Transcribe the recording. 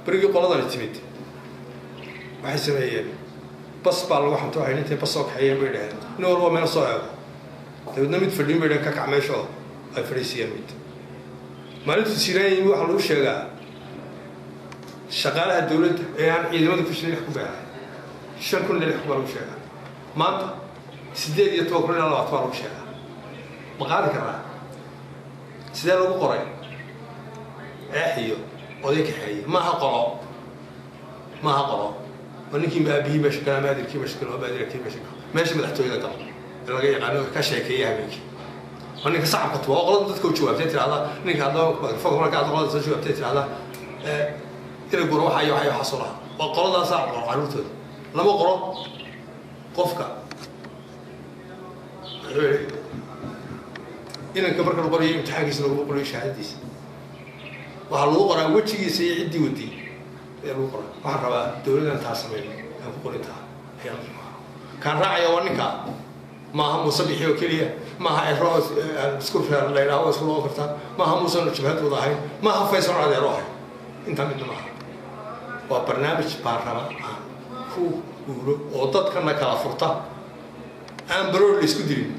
Berigii qoladani timid waxay sameeyeen bas baa lagu xanto. Waxay intay bas soo kaxeeyeen bay dhaheen, "Nin walba meel soo eego." Dabeedna mid fadhiin bay dhaheen, "Ka kac meesha," oo ay fadhiisiiyeen. Mid maalintuu Siiraan yimi waxaa lagu sheegaa shaqaalaha dowladda ee aan ciidamada ku jirin 6,000 bay ahay, 5,000 ilaa 6,000 baa lagu sheegaa. Maanta 18,000 ilaa 20 baa lagu sheegaa. Ma qaadi karnaa? Sidee lagu qoray? Eex iyo oday kaxeeye. Maaha qolo, maaha qolo. Oo ninkii aabihii meesha gala ama adeerkii meesha galo ama adeerkii meesha galo, meesha madaxtooyada galo ee laga yaqaano, ka sheekeeya habeenkii, oo ninka sacabka tuba, oo qolada dadka u jawaabtay tirahda, ninka haddaba mikrofoonka marka hadda qolada soo jawaabtay tirahda, ina guro waxa iyo waxa iyo waxaasoo laha. Waa qoladaasaa qoro carruurtooda. Lama qoro qofka. Wuxuu yidhi inanka marka la qorayo imtixaankiisa laguma qorayo shahaadadiisa, waxaa lagu qoraa wejigiisa iyo ciddii wadiyey ayaa lagu qoraa. Waxaan rabaa dowladdan taa sameyn aan ku qorin taa ayaa la rabaa. Kaan raacaya waa ninka, maaha Muuse Bixi oo keliya, maaha Ciro aan isku reer la yidhaho isku noqon kartaa, maaha Muuse jabhad wada ahayn, maaha Faysal adeero ahayn. Intaa midna maaha. Waa barnaamij baan rabaa aan ku guuro oo dadkana kala furta, aan baroor la isku dilin.